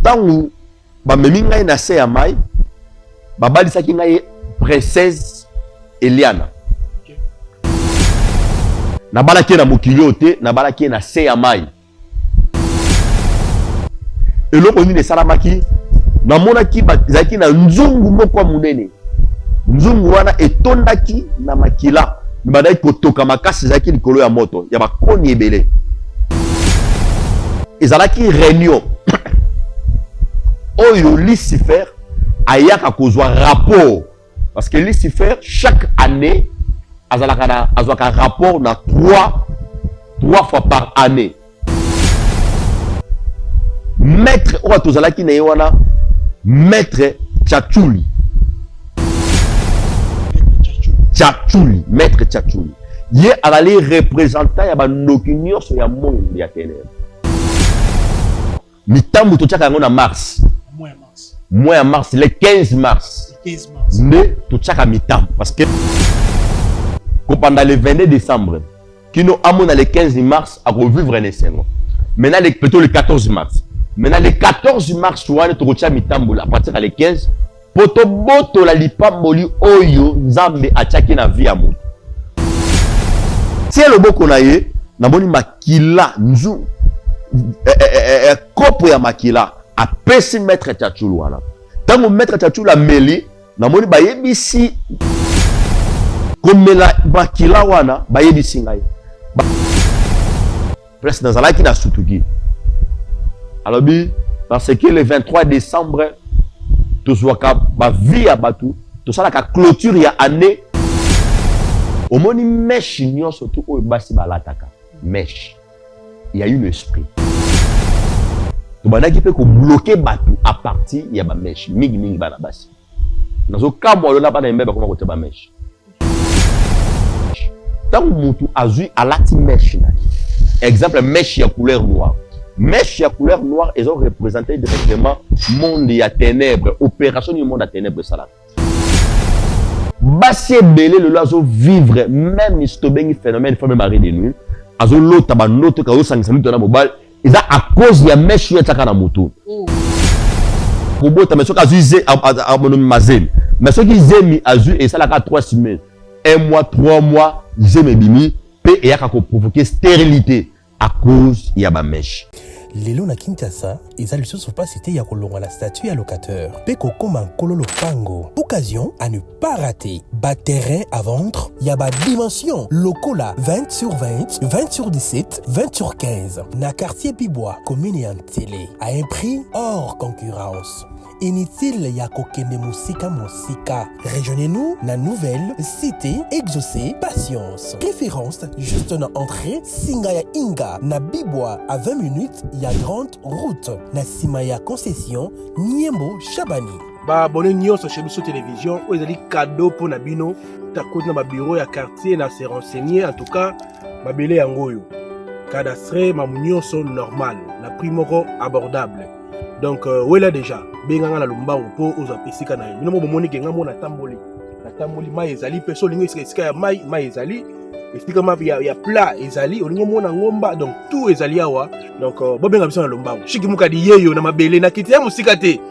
Ntango bamemi ngai na se ya mai, babalisaki ngai princesse Eliana. Nabalaki ye na mokili oyo te, nabalaki ye na se ya mai. Eloko nini esalamaki? Namonaki ezalaki na nzungu moko ya monene. Nzungu wana etondaki na makila, ebandaki kotoka makasi, ezalaki likolo ya moto ya bakoni ebele. Ezalaki reunion oyo Lucifer ayaka kozwa rapport, parce que Lucifer chaque année azalaka na azwaka rapport na 3 fois par année. Maître oyo tozalaki na ye wana, maître Tchatchouli, Tchatchouli, maître Tchatchouli, ye azali représentant ya bandoki nyonso ya monde ya ténèbres. Mitambo totiaka yango na mars, mois ya mars, le 15 mars nde totiaka mitambo, parce que kopanda le 22 décembre kino amona le 15 mars akovivre na esengo. Maintenant le, plutôt le 14 mars, maintenant le 14 mars wana tokotia mitambo à partir ya le 15 po tobotola lipamboli oyo Nzambe atiaki na vie ya moto. Tie loboko na ye, namoni makila nzu kopo ya makila apesi maître Tchatchoul wana. Ntango maître Tchatchoul ameli, namoni bayebisi komela makila wana, bayebisi ngai place nazalaki na sutuki. Alobi parce que le 23 décembre tozwaka bavie ya bato, tosalaka clôture ya année. Omoni mèche nyonso tu oyo basi balataka, mèche ya une esprit, tobandaki mpe kobloquer bato à partir ya bamèche, mingimingi bana basi. Nazokamwa lola bana yembe bakoma kotia bamèche. Ntango motu azwi alati mèche na ye, exemple mèche ya couleur noire, mèche ya couleur noire ezo représenter directement monde ya ténèbre. Opération nini monde ya ténèbre esalaka? Basi ebele lelo azovivre même si tobengi phénomène femme mari de nuit, azolota bandoto azosangisa mito na mobali, eza à cause ya mèche oyo atiaka na motu. Kobota, mais soki azwi amonomi mazemi, mais soki zemi azwi esalaka 3 semaines, 1 mois, 3 mois, zemi ebimi mpe eyaka koprovoquer stérilité à cause ya bamèche. Lelo na Kinshasa eza lisusu mpasi te ya kolongwa na statut ya locataire mpe kokóma nkolo lopango. Occasion à ne pas rater: baterrain à vendre ya badimension lokola 20 sur 20, 20 sur 17, 20 sur 15 na quartier Bibwa, commune ya Nsele, à un prix hors concurrence. Inutile ya kokende mosika mosika. Rejoignez-nous na nouvelle cité Exaucé Patience, référence juste na entrée singa ya Inga na Bibwa, à 20 minutes ya grande route, na nsima ya concession Niembo Shabani. Baabonné nyonso chez biso télévision, oyo ezali cadeau mpo na bino. Takoti na babureau ya quartier na se renseigner. En tout cas mabele yango oyo, cadastre, mamu nyonso normal, na prix moko abordable. Donc wela déjà, benganga na lombango mpo ozwa esika na yo. Bino mo bomoni ke nga mo natamboli, natamboli, mai ezali mpe. So olingi esika, esika ya mai, mai ezali, esika ma ya plat ezali, olingi omona ngomba, donc tout ezali awa. Donc bobenga biso na lombango. Shiki Mukadi yeyo na mabele na kiti ya mosika te,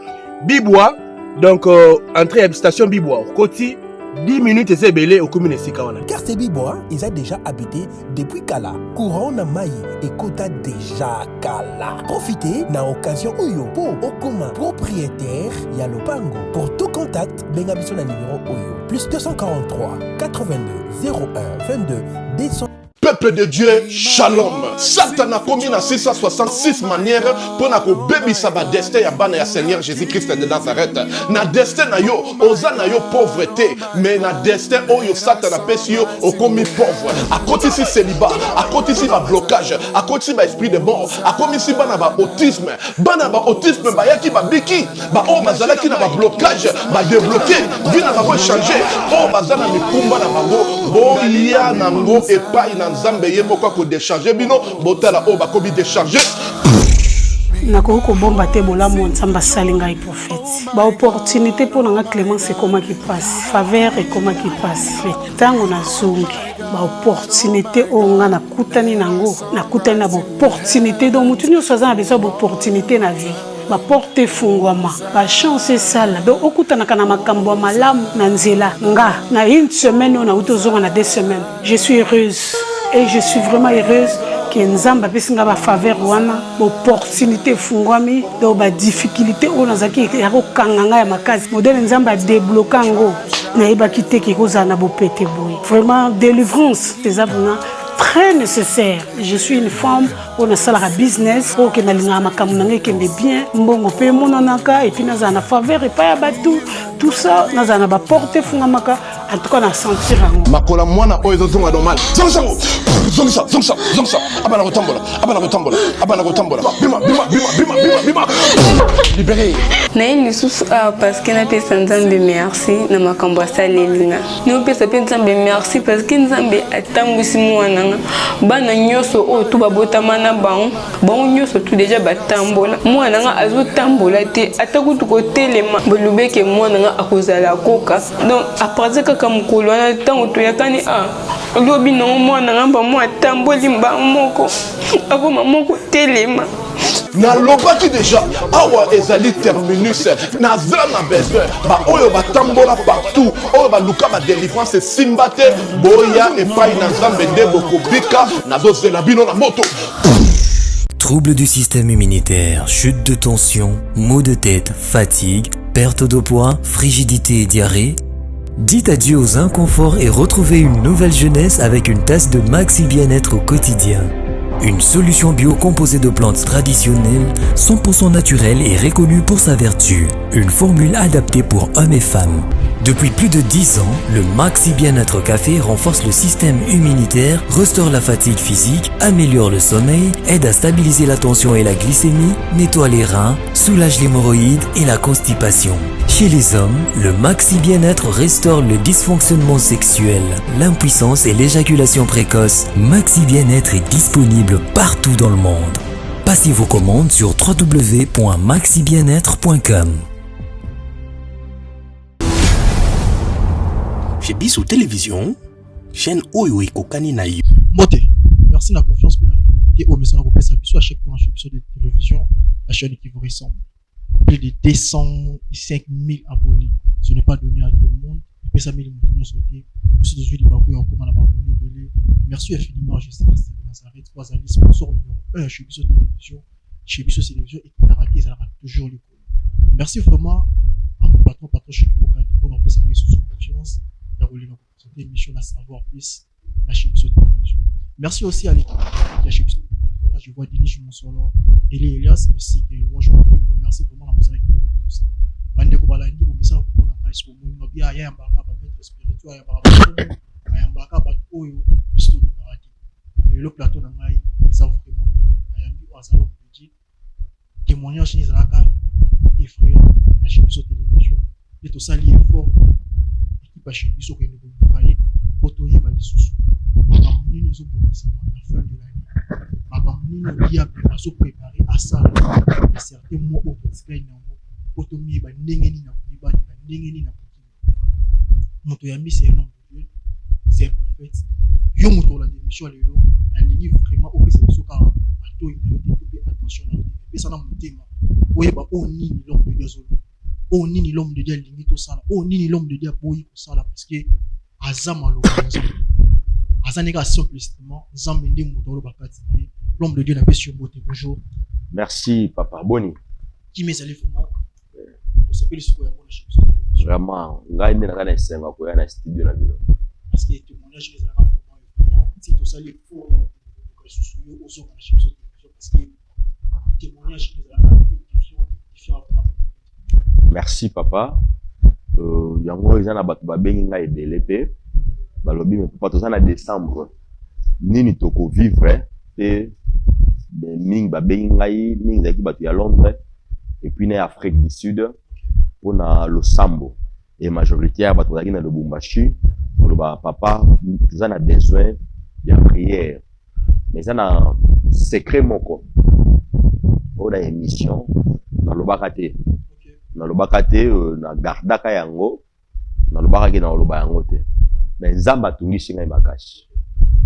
Bibwa. Donc entrée ya station Bibwa, okoti 10 minutes eza ebele, okomi na esika wana. Quartier Bibwa eza déjà habité depuis kala. Courant na mai ekota déjà kala. Profitez na occasion oyo po okoma propriétaire ya lopango. Pour tout contact, benga biso na numéro oyo: plus 243 82 01 22 200. Peuple de Dieu, shalom. Satan akomi na 666 manière mpona kobebisa badestin ya bana ya Seigneur Jésus-Christ de Nazareth. Na destin na yo, oza na yo pauvre te, mais na destin oyo Satan apesi yo, okomi pauvre. Akotisi célibat, akotisi bablocage, akotisi baesprit de mort, akomisi bana baautisme. Bana baautisme bayaki, babiki. Baoyo bazalaki na bablocage badébloquer, vie na bango échange. Oyo baza na mikumba na bango, boya nango epai na Nzambe, ye moko akodécharger bino. Botala oyo bakomi décharge. Nakoki kobomba te bolamu Nzambe asali ngai, prophète. Baopportunité mpo na nga, Clémence, ekomaki mpasi, faveur ekomaki mpasi. Mais ntango nazongi, baopportunité oyo nga nakutani nango, nakutani na baopportunité. Donc motu nyonso aza na besoin ya baopportunité na vie. Baporte efungwama, bachance esala, donc okutanaka na makambo ya malamu na nzela. Nga na une semaine oyo nauti ozonga na 2 semaines, je suis heureuse et je suis vraiment heureuse ke Nzambe apesi nga bafaveur wana, baopportunité efungwami. Donc badifficulté oyo nazalaki ya kokanga ngai ya makasi, modèle Nzambe adébloquer yango, nayebaki te ke kozala na bopete boye. Vraiment, délivrance eza vraiment très nécessaire. Je suis une femme oyo nasalaka business, oyo okende alingaka makambo na ngai ekende bien, mbongo mpe emonanaka, et puis nazala na faveur epai ya bato, tout ça, nazala na baporte efungamaka. En tout cas, na sentir yango. Makola mwana oyo ezozonga normal. Zongisa yango, zongisa, zongisa, zongisa. Abana kotambola, abana kotambola, abana kotambola. Bima, bima, bima, bima, bima, bima, libéré. Naye lisusu awa parce que napesa Nzambe merci na makambo asaleli nga. Naopesa mpe Nzambe merci parce que Nzambe atambwisi mwana nga. Bana nyonso oyo tu babotama na bango, bango nyonso tu déjà batambola. Mwana nga azotambola te, ata kutu kotelema. Balobeke mwana nga akozala koka. Donc à partir kaka mokolo wana, ntango toyakani a lobi nango, mwana nga mbamo atamboli mbango moko, akoma moko telema. Nalobaki déjà, awa ezali terminus. Naza na besoin baoyo batambola partout, oyo baluka badélivrance esimba te. Boya epai na Nzambe nde bokobika. Nazozela bino na moto. Troubles du système immunitaire, chute de tension, maux de tête, fatigue, perte de poids, frigidité et diarrhée. Dites adieu aux inconforts et retrouvez une nouvelle jeunesse avec une tasse de Maxi Bien-être au quotidien. Une solution bio composée de plantes traditionnelles, 100% naturelles et reconnue pour sa vertu. Une formule adaptée pour hommes et femmes. Depuis plus de 10 ans, le Maxi Bien-être Café renforce le système immunitaire, restaure la fatigue physique, améliore le sommeil, aide à stabiliser la tension et la glycémie, nettoie les reins, soulage l'hémorroïde et la constipation. Chez les hommes, le Maxi Bien-être restaure le dysfonctionnement sexuel, l'impuissance et l'éjaculation précoce. Maxi Bien-être est disponible partout dans le monde. Passez vos commandes sur www.maxibienêtre.com. Chez Biso Télévision, chaîne oyo ekokani na yo. Mbote, merci na confiance mpe na fidélité oyo mesana kopesa biso à chaque temps chez biso de télévision, la chaîne qui vous ressemble. Plus de 205 000 abonnés, ce n'est pas donné à tout le monde. Epesami moto nyonso te. Biso tozwi libaku ya kokóma na baabonné ebele. Merci infiniment à Jésus Christ de Nazareth po azali sponsor numéro 1 chez biso télévision. Chez biso télévision ekitaka te, ezalaka toujours likolo. Merci vraiment à mon patron, patron Chiki Mokadi, mpona kopesa ngai lisusu confiance ya kolinga koprésenter émission na savoir plus na chez biso télévision. Merci aussi à l'équipe ya chez biso. Là, je vois Denis Monsolo, Eli Elias ainsi que Louange Motembo. Merci vraiment na mosala kitoko tozosala. Bandeko balandi, bomesala komona ngai. Soki omoni mabi, ayambaka bamaître spirituel, ayambaka bakongo, ayambaka bato oyo biso tolingaka te. Lelo plateau na ngai eza vraiment béni. Nayambi oyo aza l'homme de Dieu. Témoignage nini ezalaka effrayant na chez biso télévision, mpe tosali effort, équipe ya chez biso, kokende koluka ye mpo toyeba lisusu makambo nini ezobongisama na fin de l'année, makambo nini oyo diable azoprépare asala na certain mois oyo totikali nango, mpo tomiyeba ndenge nini na komibatela, ndenge nini na kokima. Moto yambi, c'est un homme de Dieu, c'est un prophète. Yo moto olanda émission ya lelo, nalingi vraiment opesa biso kaka matoi na yo te, to mpe attention na yo te, epesa na motema, oyeba oyo nini l'homme de Dieu azoloba, oyo nini l'homme de Dieu alingi tosala, oyo nini l'homme de Dieu aboyi kosala, parce que aza maloba ya Nzambe, aza ndenge simple instrument. Nzambe nde moto aloba kati na ye. L'homme de Dieu, napesi yo mbote, bonjour. Merci papa, boni? Kimi ezali vraiment, tosepeli sikoyo yango na chez biso. Vraiment, ngai nde naza na esengo koya na studio na bino. Parce que témoignage ezalaka vraiment effrayant. Ti tosali effort ya koluka lisusu yo ozonga na chez biso télévision, parce que témoignage ezalaka édifiant, édifiant vraiment. Merci papa. Yango eza na bato babengi ngai ebele mpe balobi: "Me papa, toza na décembre, nini tokovivre?" Mpe mingi babengi ngai, mingi ezalaki bato ya Londres et puis na Afrique du Sud mpona losambo, et majorité ya bato bazalaki na Lubumbashi koloba: "Papa, toza na besoin ya prière." Mais eza na secret moko oyo na émission nalobaka te, nalobaka te, nagardaka yango, nalobaka ke naloba yango te. Mais Nzambe atungisi ngai makasi,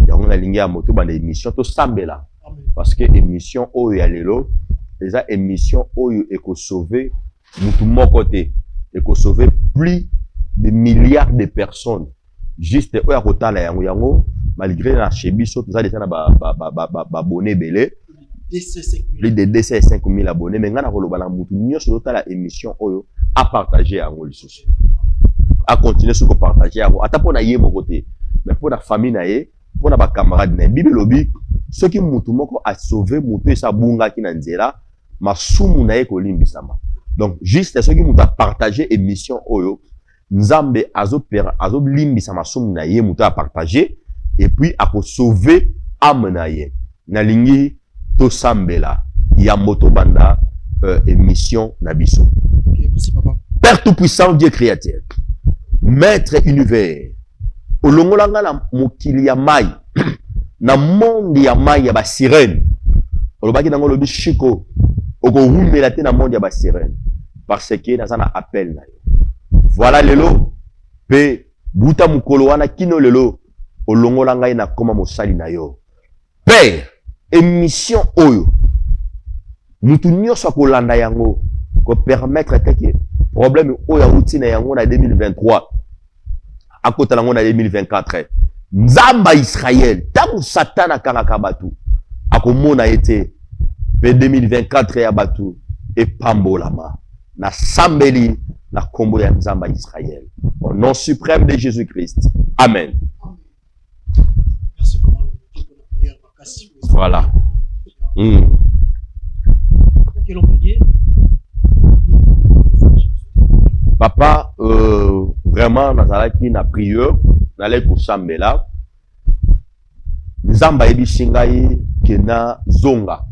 yango nalingi ya moto banda émission tosambela, parce que émission oyo ya lelo Eza émission oyo ekosauve mutu moko te, ekosauve plus de milliards de personnes juste oyo akotala yango. Yango, malgré na chez biso toza déjà na baabonnés ebele, plus de 205 000 abonnés, mais ngai nakoloba na mutu nyonso ozotala émission oyo, apartage yango lisusu, acontinue soki kopartage yango, ata mpo na ye moko te, mais mpo na famille na ye, mpo na bacamarade na ye. Bible elobi soki mutu moko asauve mutu esi abungaki na nzela, masumu na ye kolimbisama. Donc juste soki mutu apartage émission oyo, Nzambe azolimbisa masumu na ye moto apartage, et puis akosauve âme na ye. Nalingi tosambela yambo tobanda émission na biso. Okay, merci papa. Père tout puissant, Dieu créateur, maître univers, olongola nga na mokili ya mai, na monde ya mai ya basirène. Olobaki nango, olobi: "Shiko, okowumela te na monde ya basirène, parce que naza na appel na yo." Voilà, lelo mpe buta mokolo wana kino lelo, olongola ngai, nakóma mosali na yo. Père, émission oyo, mutu nyonso akolanda yango, kopermettre te ke problème oyo awuti na yango na 2023 akota nango na 2024. Nzambe ya Israel, ntango Satan akangaka bato, akomona ye te, mpe 2024 ya bato epambolama. Nasambeli na nkombo ya Nzambe ya Israel, au nom suprême de Jésus Christ, amen. Merci vraiment pour la prière makasi. Voilà. Ok, l'homme de Dieu. Papa, vraiment nazalaki na prière, nalaki kosambela. Nzambe ayebisi ngai ke nazonga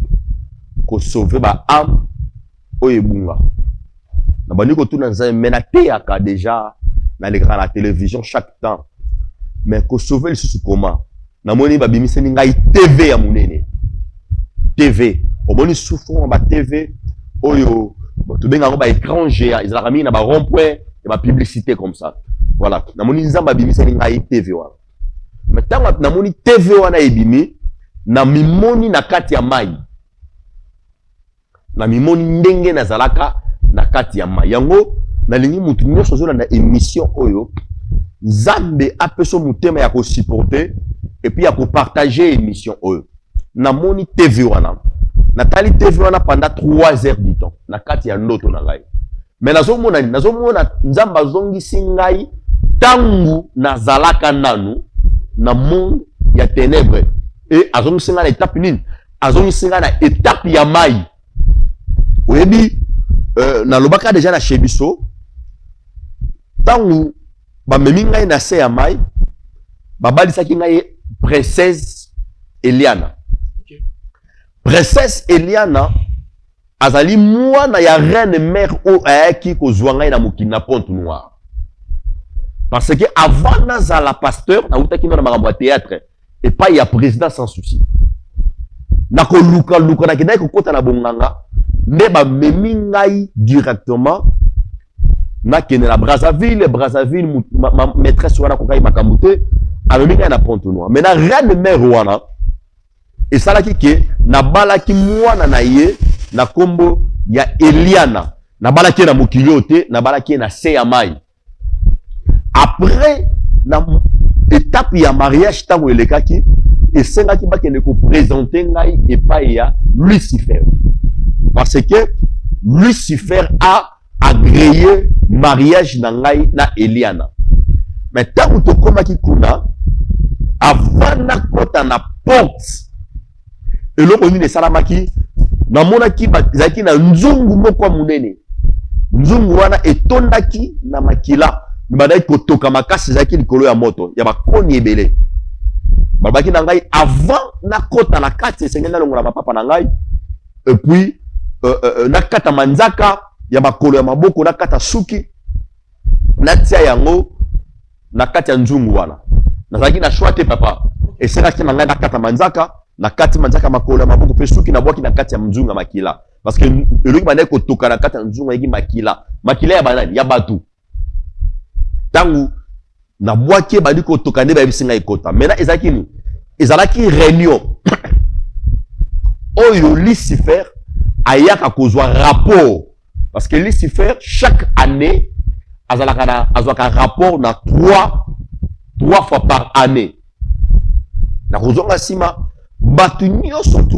kosauve baâme oyo ebunga. Nabandi kotuna Nzambe, me nateyaka déjà, nalekaka na télévision chaque temps, mais kosauve lisusu comment? Namoni babimiseli ngai TV ya monene. TV omoni sous forme ba TV oyo tobenga yango baécran géant, ezalaka mingi na barond point ya bapublicité comme ça. Voilà, namoni Nzambe abimiseli ngai TV wana. Mais ntango namoni TV wana ebimi, na mimoni na kati ya mai, na mimoni ndenge nazalaka na kati ya mai. Yango nalingi mutu nyonso ozolanda émission oyo, Nzambe apesa motema ya kosupporter et puis ya kopartage émission oyo. Namoni TV wana, natali TV wana pendant 3 heures du temps na kati ya ndoto na ngai. Mais nazomona nini? Nazomona Nzambe azongisi ngai ntango nazalaka nanu na monde ya ténèbre, e azongisi ngai na étape nini? Azongisi ngai na étape ya mai. Oyebi, nalobaka déjà na chez biso, ntango bamemi ngai na se ya mai, babalisaki ngai princesse Eliana. Princesse Eliana azali mwana ya reine mère oyo ayaki kozwa ngai na mokili na Pointe Noire, parce que avant nazala pasteur, nautaki no na makambo ya théâtre epai ya président Sans Souci. Nakolukaluka, nakendaki kokɔta na bonganga, nde bamemi ngai directement nakende na Brazzaville. Brazzaville, ma maîtresse wana akokai makambo te, amemi ngai na Pointe Noire. Mais na reine mère wana esalaki ke nabalaki mwana na ye na nkombo ya Eliana. Nabalaki ye na mokili oyo te, nabalaki ye na se ya mai. Après na étape ya mariage, ntango elekaki, esengaki bakende koprésente ngai epai ya Lucifer, parce que Lucifer a agréé mariage na ngai na Eliana. Mais ntango tokomaki kuna, avant nakɔta na porte, eloko nini esalamaki? Namonaki ezalaki na nzungu moko ya monene. Nzungu wana etondaki na makila, bandaki kotoka makasi, ezalaki likolo ya moto ya bakoni ebele. Balobaki na ngai, avant nakɔta na kati, esengeli nalongola mapapa na ngai, et puis nakata manzaka ya makolo ya maboko, nakata suki, natia yango na kati ya nzungu wana. Nazalaki na choix te, papa. Esengaki na ngai nakata manzaka, nakati manzaka makolo ya maboko mpe suki, nabwaki na kati ya nzungu ya makila, parce que eloki bandaki kotoka na kati ya nzungu ayaki makila, makila ya banani? Ya bato. Ntango nabwaki, ebandi kotoka, nde bayebisi ngai ekota. Maintenant ezalaki nini? Ezalaki réunion oyo Lucifer Ayaka kozwa rapport parce que Lucifer, chaque année, azalaka na, azwaka rapport na trois fois par année. Nakozonga nsima. Bato nyonso tu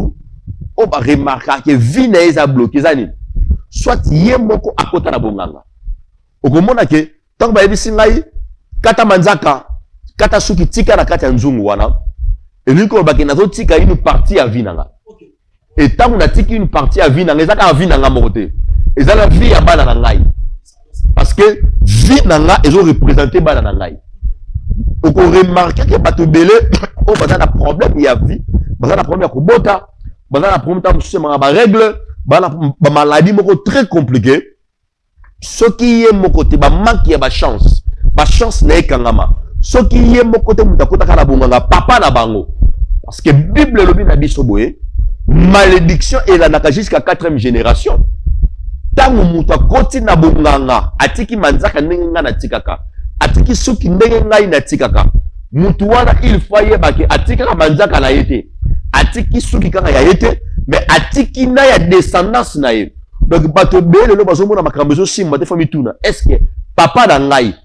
oyo baremarkaka ke vie na ye eza bloqué, eza nini? Soit ye moko akota na bonganga, okomona ke ntango bayebisi ngai kata manzaka, kata suki, tika na kati ya nzungu wana, elingi koloba ke nazotika une partie ya vie na nga. E ntango natiki une partie ya vie na nga, eza kaka vie na nga moko te, eza na vie ya bana na ngai, parce que vie na nga ezoreprésente bana na ngai. Okoremarke ke bato ebele oyo baza na problème ya vie, baza na problème ya kobota, baza na problème ntango mosusu emaka barègle, baza na bamaladie moko très compliqué, soki ye moko te, bamanque ya bachance, bachance na ye ekangama. Soki ye moko te moto akotaka na bonganga, papa na bango, parce que Bible elobi na biso boye: malédiction elandaka jusqu'à quatrième génération. Ntango moto akoti na bonganga, atiki manzaka ndenge ngai natikaka, atiki suki ndenge ngai natikaka, mutu wana, il faut ayeba ke atikaka manzaka na ye te, atiki suki kaka ya ye te, mais atiki na ya descendance na ye. Donc bato ebele lelo bazomona makambo ezosimba te, faut mituna: est ce que papa na ngai,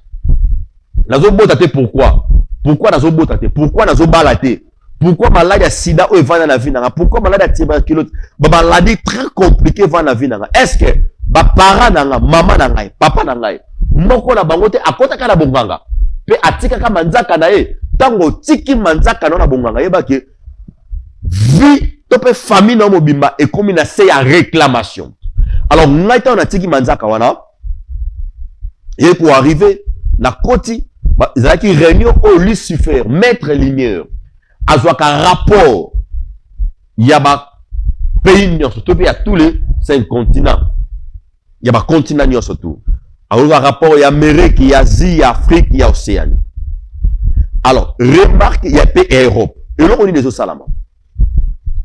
nazobota te, pourquoi? Pourquoi nazobota te? Pourquoi nazobala te? Pourquoi maladie ya sida oyo evanda na vie na nga? Pourquoi maladie ya tuberculose, bamaladie très compliqué evanda na vie na nga? Est ce que baparent na nga, mama na ngai, papa na ngai, moko na bango te akotaka na bonganga mpe atikaka manzaka na ye? Ntango otiki manzaka na yo na bonganga, yebaki vie to mpe famille na yo mobimba ekómi na se ya réclamation. Alors ngai, ntango natiki manzaka wana, eye koarrive, nakoti, ezalaki réunion oyo Lucifer, maître lumière, azwaka rapport ya bapays nyonso to mpe ya tous les cinq continents, ya bacontinent nyonso tu. Azozwa rapport ya Amérique, ya Asie, ya Afrique, ya Océanie. Alors remarque, ya mpe Europe. Eloko nini ezosalama?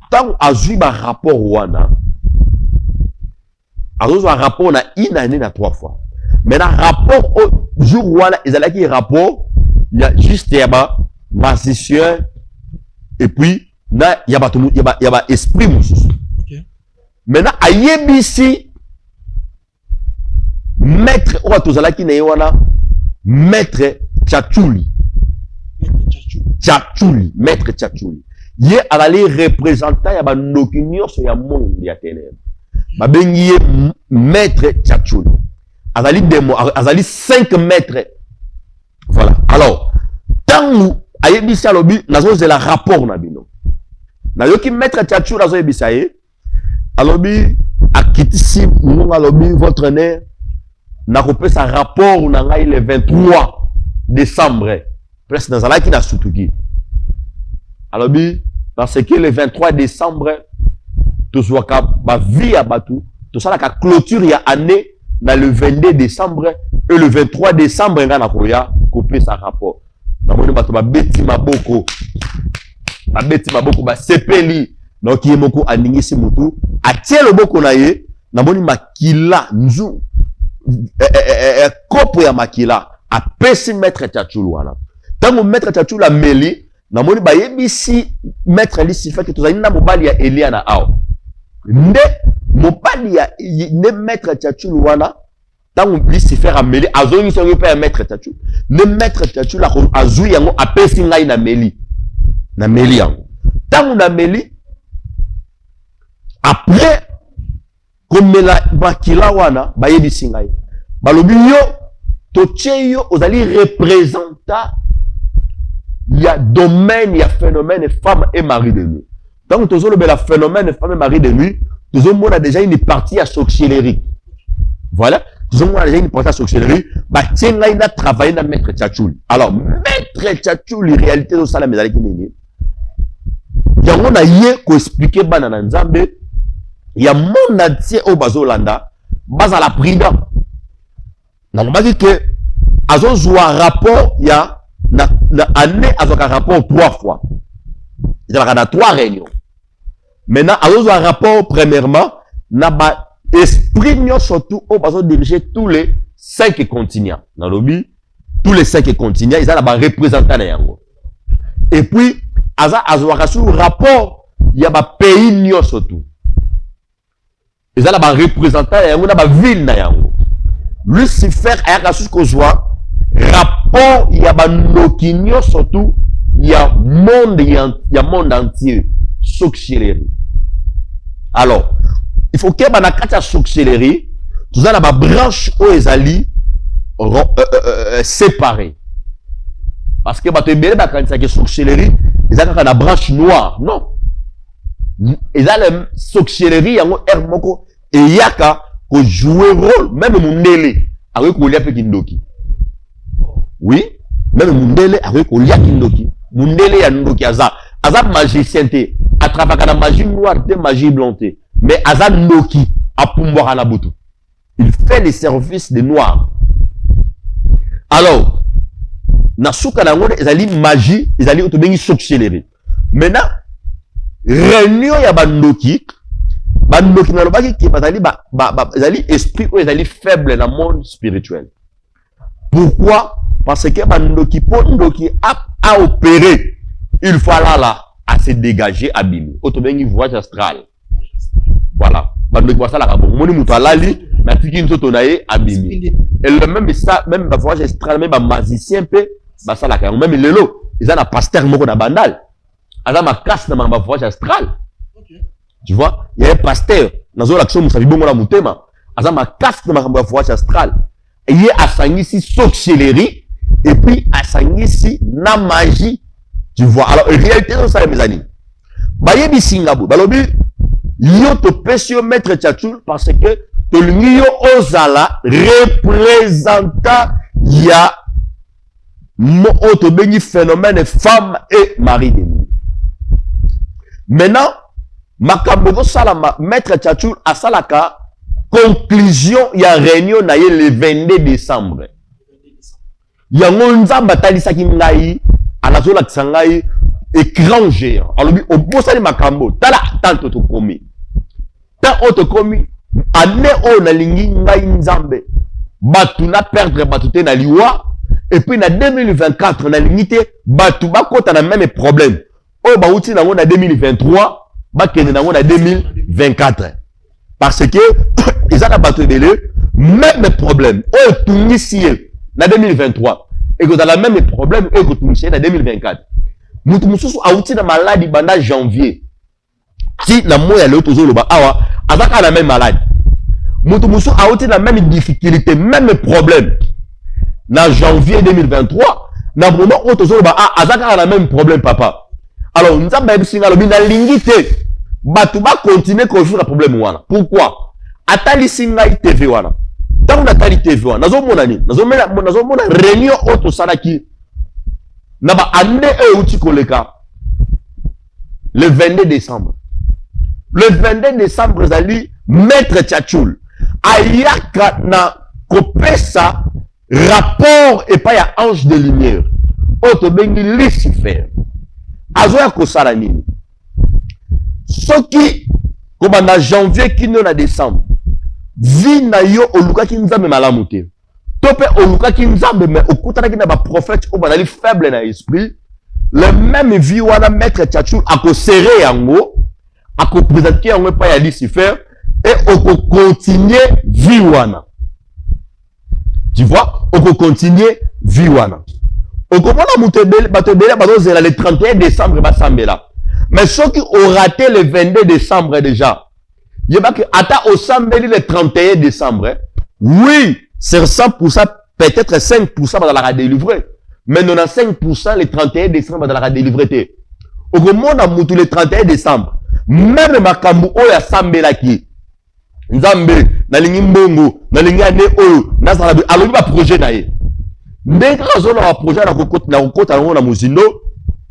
Ntango azwi barapport wana, azozwa rapport na une année na trois fois. Maintenant, rapport au jour wana ezalaki rapport ya juste ya ba magicien et puis na ya bato ya ba esprit mosusu. Maintenant ayebisi maître oyo tozalaki na ye wana, maître Tchatchouli. Tchatchouli, maître Tchatchouli, ye azali représentant ya bandoki nyonso ya monde ya ténèbre. Babengi ye maître Tchatchouli, azali démon, azali 5 maîtres, voilà. Alors ntango ayebisi, alobi: nazozela rapport na bino. Nayoki maître Tchatchouli azoyebisa ye, alobi, akitisi ngonga, alobi: votre honneur, nakopesa rapport na ngai le 23 décembre. Place nazalaki na sutuki, alobi parce que le 23 décembre tozwaka bavie ya bato, tosalaka clôture ya année na le 22 décembre et le 23 décembre ngai nakoya kopesa rapport. Namoni bato babeti maboko, babeti maboko, basepeli. Nayoki ye moko aningisi motu, atie loboko na ye, namoni makila nzu, kopo ya makila, apesi maître Tchatchouli wana. Ntango maître Tchatchouli ameli, namoni bayebisi maître Lucifer ke tozali na mobali ya Elia na awa. Nde mobali ya nde maître Tchatchouli wana, ntango Lucifer ameli, azongisi yango mpe ya maître Tchatchouli. Nde maître Tchatchouli azwi yango, apesi ngai, na meli, nameli yango. Ntango nameli, après komela makila wana, bayebisi ngai, balobi: yo, totie yo, ozali représentant ya domaine ya phénomène femme et mari de nuit. Donc tozolobela phénomène femme et mari de nuit, tozomona déjà une partie ya sorcellerie. Voilà, tozomona déjà une partie ya sorcellerie. Batie ngai na travailler na maître Tchatchouli. Alors maître Tchatchouli, réalité ezosalama ezalaki nini? Yango na ye koexpliquer bana na Nzambe ya monde entier oyo bazolanda, bazala prudent. Nalobaki ke azozwa rapport ya na année, azwaka rapport trois fois, ezalaka na trois réunions. Maintenant azozwa rapport premièrement na baesprit nyonso tu oyo bazodirige tous les cinq continents. Nalobi tous les cinq continents, eza na bareprésentant na yango. Et puis aza azwaka sur rapport ya bapays nyonso tu. Eza na ba representant ya yango na ba ville na yango. Lucifer ayaka susu kozwa rapport ya bandoki nyonso tu ya monde ya, ya monde entier sorcellerie. Alors, il faut keba na kati ya sorcellerie, toza na ba branche oyo ezali séparé. Parce que bato ebele bakanisaka sorcellerie eza kaka na branche noire. Non. Eza le sorcellerie yango heure moko eyaka kojouer rôle. Même mundele akoki kolia mpe kindoki. Oui, même mundele akoki kolia kindoki. Mundele ya ndoki aza magicien te, atravaka na magie noire te, magie blanc te, mais aza ndoki, apumbwaka na butu, il fait les services de noir. Alors na suka na yango ezali magie, ezali oyo tobengi sorcellerie. Maintenant, réunion ya bandoki, bandoki nalobaki ke bazali ezali esprit oyo ezali faible na monde spirituel. Pourquoi? Parce que bandoki, mpo ndoki a opéré, il faut alala, a se dégager, abimi, oyo tobengi voyage astral. Voilà, bandoki basalaka bongo. Omoni moto alali mais atiki nzoto na ye, abimi. Et le même ça, même bavoyage astral, même bamagicien mpe basalaka yango. Même lelo eza na pasteur moko na Bandal, aza makasi na makambo ya voyage astral. Tu vois, il y a un pasteur, nazolakisa mosapi bongo na motema, aza makasi na makambo ya voyage astral. Ye asangisi sorcellerie et puis asangisi na magie, tu vois. Alors, réalité ezosalema eza nini? Bayebisi nga boye, balobi: yo, topesi yo maître Tchatchoul parce que tolingi yo ozala représentant ya mo oyo tobengi phénomène femme et mari de nuit. Maintenant, makambo ezosalama, maître Tchatchoul asalaka conclusion ya réunion na ye le 22 décembre. Yango Nzambe atalisaki ngai, anazolakisa ngai écran géant. Alobi: obosani makambo, tala tanto tokomi, tant oyo tokomi année oyo, nalingi ngai Nzambe bato na perdre bato te na liwa. Et puis na 2024, nalingi te bato bakɔta na même problème oyo bauti nango na 2023, bakende nango na 2024, parce que eza na bato ebele, même problème oyo etungisi ye na 2023 ekozala même problème oyo ekotungisa ye na 2024. Moto mosusu awuti na maladi banda janvier ti na moya lelo tozoloba awa, aza kaka na même maladi. Moto mosusu awuti na même difficulté, même problème na janvier 2023, na moment oyo tozoloba ah, aza kaka na même problème, papa. Alors Nzambe ayebisi nga, alobi: nalingi te bato bakontinue kovivre problème wana. Pourquoi? Atalisi ngai TV wana. Ntango natali TV wana, nazomona nini? Nazomona réunion oyo tosalaki na baannée oyo euti koleka le 22 décembre. Le 22 décembre ezali maître Tchatchoul ayaka na kopesa rapport epai ya ange de lumière oyo tobengi Lucifer. Azoya kosala nini? Soki kobanda janvier kino na décembre, vie na yo olukaki Nzambe malamu te, to mpe olukaki Nzambe mais okutanaki na baprophète oyo bazali faible na esprit, le même vie wana, maître Tchatchoul akoserrer yango, akoprésente yango epai ya Lucifer et okocontinue vie wana. Tu vois, okocontinue vie wana. Okomona moto ebele, bato ebele bazozela le 31 décembre basambela, mais soki oraté le 22 décembre déjà, yebaki ata osambeli le 31 décembre, oui, sur 100%, peut-être 5% bazalaka délivré, mais 95%, le 31 décembre bazalaka délivré te. Okomona mutu le 31 décembre, même makambo oyo asambelaki: Nzambe, nalingi mbongo, nalingi ane oyo nazala, alobi baprojet na ye ndenge kaka azoloba baprojet na kokota yango na mozindo.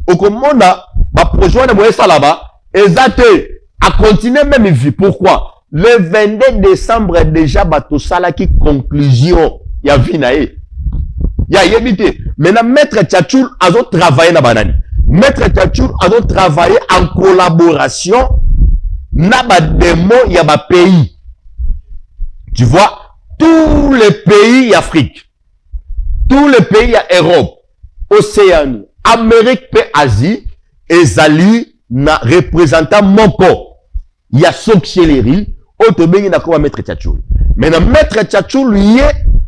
Okomona baprojet wana boye esalama eza te, acontinue même vie. Pourquoi? Le 22 décembre déjà bato osalaki conclusion ya vie na ye, ya yebi te. Maintenant, maître Tchatchoul azotravaille na banani? Maître Tchatchoul azotravaille en collaboration na badémon ya bapays. Tu vois, tous les pays d'Afrique, tous les pays ya Europe, Océanie, Amérique mpe Asie ezali na représentant moko ya sorcellerie. Oyo tobengi na koma Maître Tchatchoul. Mais na Maître Tchatchoul, ye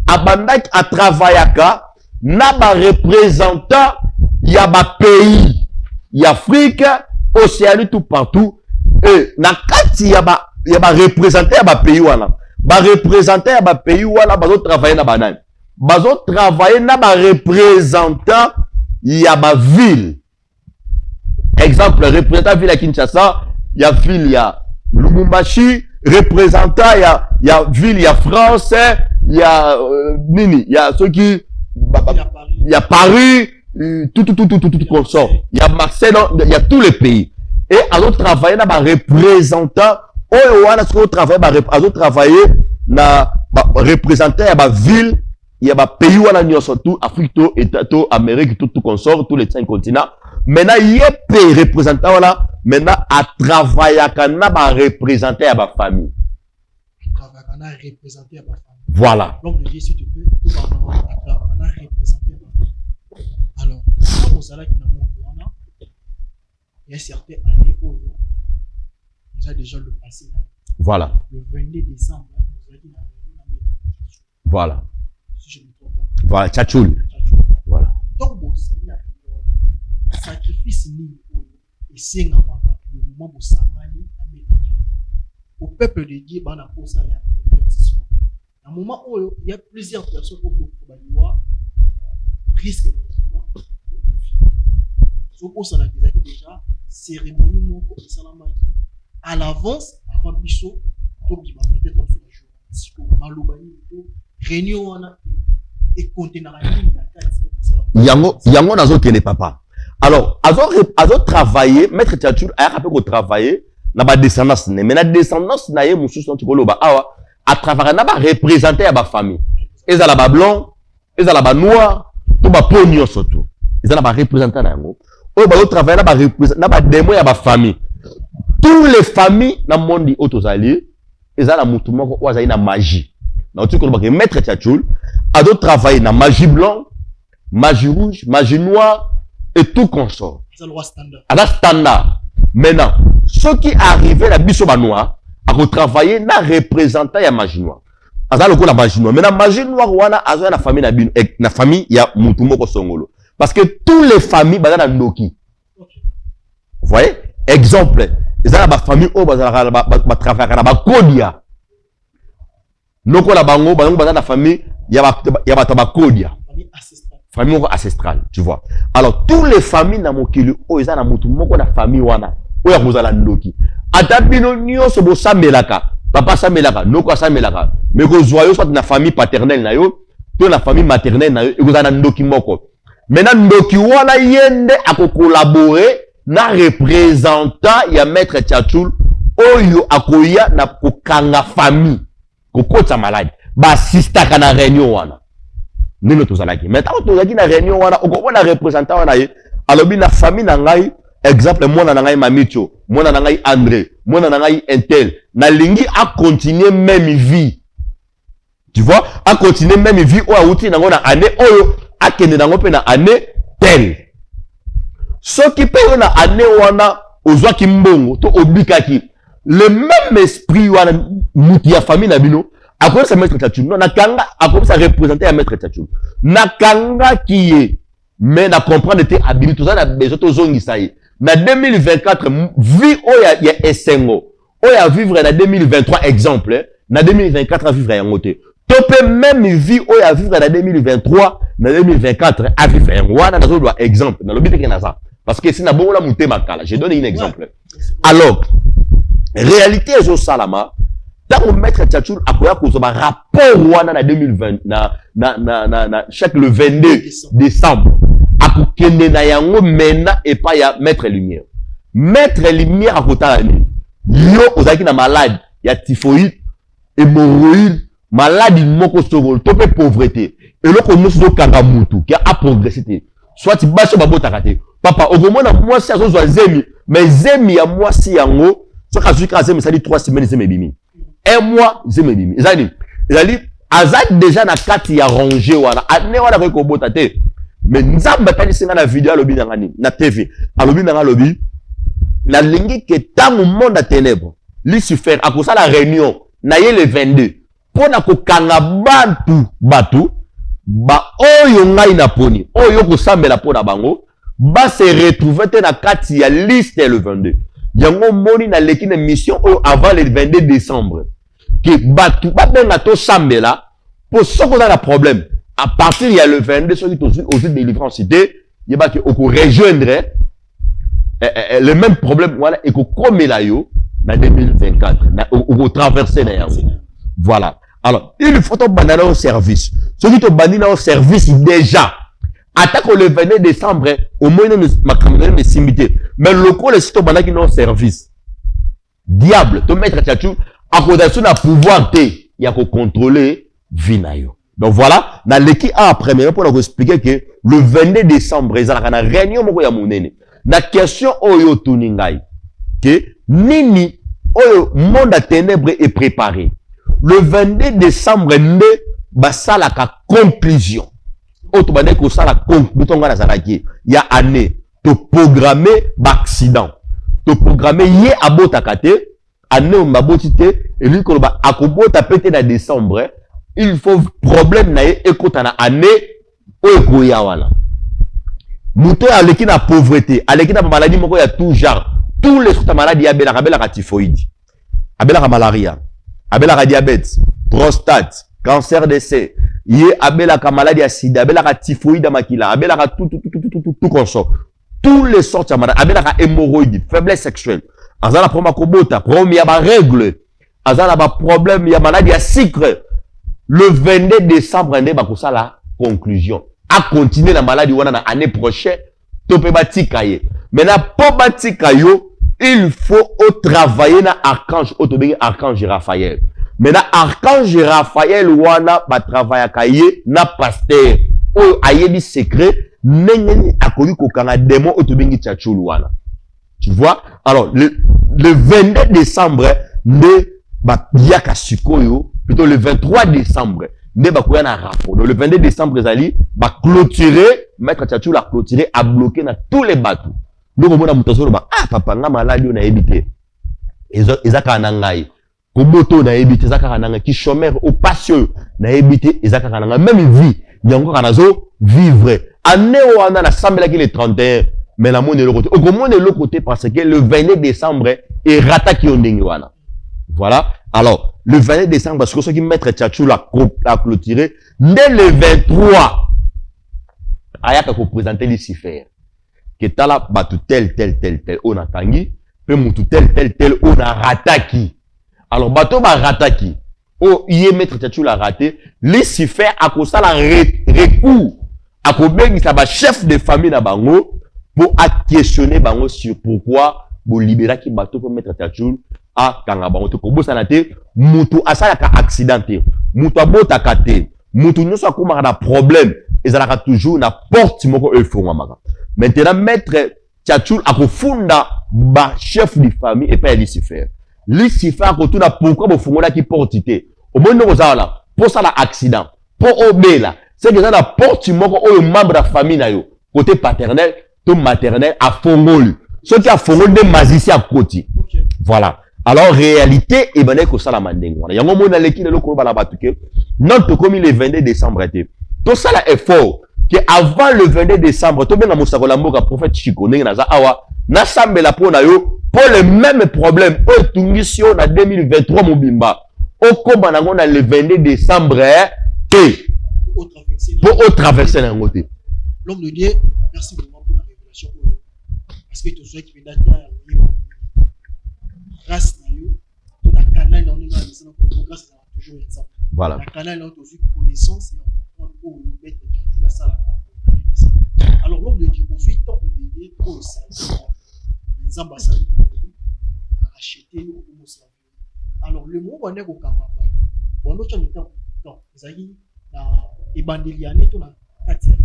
abandaki atravaillaka na ba représentants ya ba pays ya Afrique, Océanie, tout partout. Et na kati ya ba représentants ya ba pays wana, ba représentants ya ba pays wana bazo travailler na banani? Bazo travailler na ba représentants ya ba ville. Exemple, représentant ville ya Kinshasa, ya ville ya Lubumbashi, représentant ya ville ya France, ya nini, ya soki ya Paris, tout tout tout tout tout tout consort, ya Marseille, non, ya tous les pays. Et azo travailler na ba représentants oyo wana. Soki otravaille, azo travailler na ba représentant ya ba ville ya ba pays wana nyonso, tout Afrique to État to Amérique, tout tout consort, tous les cinq continents. Maintenant, ye mpe représentant wana, maintenant atravaillaka na ba représentant ya ba famille. Travaillaka na représentant ya ba famille. Voilà. L'homme de Dieu, s'il te plaît, to atravaillaka na représentant ya ba famille. Alors, ntango ozalaki na monde wana ya certaine année oyo eza déjà le passé na le 22 décembre, ozalaki na réunion na Maître, si je ne me trompe pas. Voilà, Tchatchoul. Tchatchoul. Voilà. Ntango bosali na réunion, sacrifice nini oyo esengamaka le moment bosangani na Maître Tchatchoul? Au peuple de Dieu, bana posa ya éclaircissement na moment oyo, il y a plusieurs personnes oyo tokoba liwa risque effectivement okufi. Ozokosanaka, ezalaki déjà cérémonie moko esalamaki à l'avance avant biso tobima peut-être biso na jour. Sikoyo maloba nini to réunion wana ekontenaka nini na kati to kosala? Yango nazokende, papa. Alors, azotravailler, Maître Tchatchoul ayaka mpe kotravailler na badescendance ne, mais na descendance na ye mosusu noti koloba awa, atravaillaka na bareprésentant ya bafamille, ezala bablanc, ezala banoir to bapo nyonso, to eza na bareprésentant na yango oyo bazotravaille na badémon ya bafamille. Tous les familles na monde oyo tozali, eza na motu moko oyo azali na magie. Nauti kolobaka, Maître Tchatchoul azotravaille na magie blanc, magie rouge, magie noire et tout consort. Eza loi standard. Aza standard. Maintenant, soki arrivé na biso banoir, akotravaille na représentant ya magie noire, aza lokola magie noire. Maintenant, magie noire wana azoya na famille na bino, na famille ya mutu moko songolo, parce que tous les familles baza na ndoki. Vous voyez, exemple, eza na bafamille oyo bazalaka batravaillaka na bakodia. Noko na bango, bango baza na famille ya bato ya bakodia. Famille ancestrale. Famille moko ancestrale, tu vois. Alors, tous les familles na mokili oyo, eza na motu moko na famille wana oyo akozala ndoki. Ata bino nyonso bosambelaka, papa asambelaka, noko asambelaka, mais kozwa yo soit na famille paternelle na yo to na famille maternelle na yo, ekozala na ndoki moko. Maintenant, ndoki wana, ye nde akocollaborer na représentant ya Maître Tchatchoul oyo akoya na kokanga famille, kokotisa maladi. Basistaka na réunion wana ndenge tozalaki. Mais ntango tozalaki na réunion wana, okomona représentant wana, ye alobi: na famille na ngai, exemple, mwana na ngai Mamicho, mwana na ngai André, mwana na ngai intel, nalingi acontinue même vie, tu vois, acontinue même vie oyo awuti nango na année oyo, akende nango mpe na année telle. Soki mpe oyo na année wana ozwaki mbongo to obikaki, le même esprit wana, mutu ya famille na bino akoyebisa Maître Tchatchoul: non, nakanga. Akoyebisa représentant ya Maître Tchatchoul: nakangaki ye, mais na comprendre te, abimi, toza na besoin tozongisa ye na 2024. Vie oyo ya esengo oyo avivre na 2023, exemple, na 2024 avivre yango te, to mpe même vie oyo avivre na 2023, na 2024 avivre yango wana. Nazoloba exemple, nalobi teke naza, parce que esi nabongola motema kala. Je donne un exemple. Alors, réalité ezosalama, ntango Maître Tchatchoul akoya kozwa barapport wana na 2020, na chaque le 22 décembre, akokende na yango maintenant epai ya Maître Lumière. Maître Lumière akotala nini? Yo ozalaki na malade ya typhoïde, hémorroïde, maladi moko songolo to mpe pauvreté, eloko nyonso ezokanga mutu ke aprogresse te, soit basi oyo babotaka te. Papa, okomona mwasi azozwa zemi, mais zemi ya mwasi yango, soki azwi kaka zemi, esali 3 semaines, zemi ebimi, un mois, zemi ebimi. Eza nini? Ezali aza déjà na kati ya rangée wana. Ane wana akoki kobota te. Mais Nzambe atalisi nga na video, alobi nanga nini na TV? Alobi nanga, alobi: nalingi ke ntango monde ya ténèbre Lucifer akosala réunion na ye le 22 mpo na kokanga bantu bato baoyo ngai naponi, oyo kosambela mpo na bango base retrouve te na kati ya liste ya le 22. Yango omoni naleki na mission oyo avant le 22 décembre, ke bato babenga tosambela, mpo soki oza na problème à partir ya le 22, soki tozwi, ozwi délivrance te, yebaki okorejoindre le même problème wana ekokomela yo na 2024, okotraverse na yango. Voilà. Alors il faut tobanda na yo service. Soki tobandi na yo service déjà, atako le 22 décembre omoni nano makambo na yo esimbi te, mais lokola esi tobandaki na yo service, diable to maître Tchatchou akozala so na pouvoir te ya kocontrôler vie na yo. Donc voilà, naleki awa premièrement mpona koexpliquer que le 22 décembre ezalaka na réunion moko ya monene. Na question oyo otuni ngai ke nini oyo monde ya ténèbre est préparé, le 22 décembre nde basalaka conclusion oyo tobandaki kosala. Conclusion ngai nazalaki ya année, toprogramme baaccident, toprogramme ye abotaka te, année oyo baboti te, elingi koloba akobota pe te na décembre. Il faut problème na ye ekota na année oyo ekoya wana. Moto oyo aleki na pauvreté, aleki na bamaladi moko ya tout genre, tous les sortes ya maladi abelaka: abelaka typhoïde, abelaka malaria, abelaka diabète, prostate, cancer de sein, ye abelaka maladi ya sida, abelaka typhoïde ya makila, abelaka tout, tout, tout, tout, tout, tout consort, tous les sortes ya maladi, abelaka hémorroïde, faiblesse sexuelle, aza na problème ya kobota, problème ya barègle, aza na baproblème ya maladi ya sucre. Le 22 décembre nde bakosala conclusion: acontinue na maladi wana na année prochaine to mpe batika ye. Maintenant, mpo batika yo, il faut otravailler na archange oyo tobengi archange Raphaël. Maintenant, archange Raphaël wana batravaillaka ye na pasteur oyo ayebi secret ndenge nini akoki kokanga démon oyo tobengi Tchatchulu wana, tu vois. Alors le 22 décembre nde bayaka sikoyo, plutôt le 23 décembre nde bakoya na rapport. Donc le 22 décembre ezali baclôturer, maître Tchatchulu aclôturer, abloqué na tous les bateaux. Donc omona moto azoloba: "Ah papa, nga maladi oyo nayebi te, eza kaka na ngai. Kobota oyo nayebi te, eza kaka na ngai. Kichômeur opasi oyo nayebi te, eza kaka na ngai. Même vie yango kaka nazo vivre. Année wana nasambelaki le 31, mais namoni eloko te." Okomona eloko te parce que le 22 décembre erataki yo ndenge wana. Voilà. Alors le 22 décembre, parce que soki maître Tchatchou a clôturé, nde le 23 ayaka koprésente Lucifer ke: "Tala bato tel, tel, tel, tel oyo nakangi, mpe mutu tel, tel, tel oyo narataki." Alors bato oyo barataki, oyo ye maître Tchatchou a raté, Lucifer akosala recours, akobengisa bachef de famille na bango mpo aquestionne bango sur pourquoi boliberaki bato mpo maître Tchatchou akanga bango te. Kobosana te, mutu asalaka accident te, mutu abotaka te, mutu nyonso akomaka na problème ezalaka toujours na porte moko oyo efungwamaka. Maintenant, maître Tchatchou akofunda bachef de famille epai ya Lucifer. Lucifer akotuna: "Pourquoi bofungolaki porte te?" Omoni ndenge oza wana, mpo osala accident, mpo obela, c'est que eza na porte moko oyo membre ya famille na yo, côté paternel to maternel, afongoli. Soki afongoli, nde magicien akoti. Voilà. Alors réalité ebandaki kosalama ndenge wana. Yango moni aleki lelo koloba na bato ke non, tokomi le 22 décembre te, tosala effort ke avant le 22 décembre tobenga mosakoli ya mboka, prophète Chico, ndenge naza awa, nasambela mpo na yo, mpo le même problème oyo etungisi yo na 2023 mobimba, okóma nango na le 22 décembre te, mpo otraverse na yango te. L'homme de Dieu, merci vraiment pour la révélation oyo, parce que tozwaki mpenza te ya koyeba grâce na yo to na canal na ndenge wana koloba. Grâce ezalaka toujours ya Nzambe. Voilà. Na canal na yo tozwi connaissance ya comprendre oyo maître Tchatchou asalaka. Alors l'homme de Dieu, ozwi temps ebele oyo servir Nzambe, asali aracheté yo, okomoservir. Alors le moment bande kokanga bato, bando otya mitango, temps ezalaki na ebandeli ya année to na kati ya?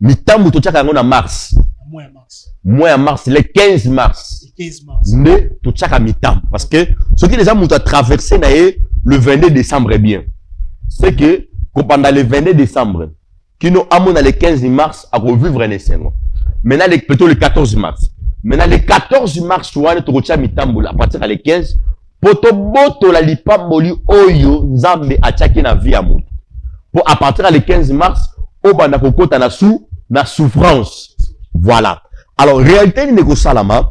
Mitambo totiaka yango na mars. Na mois ya mars. Mois ya mars, le 15 mars. Le 15 mars. Nde totiaka mitambo, parce que soki déjà moto atraverse na ye le 22 décembre bien, c'est que kopanda le 22 décembre kino amona le 15 mars, akovivre na esengo. Maintenant plutôt le 14 mars. Maintenant le 14 mars wana tokotia mitambo à partir ya le 15. Mpo tobotola lipamboli oyo Nzambe atiaki na vie ya moto. Mpo à partir ya le 15 mars, obanda kokota na sous na souffrance. Voilà. Alors réalité nini ekosalama?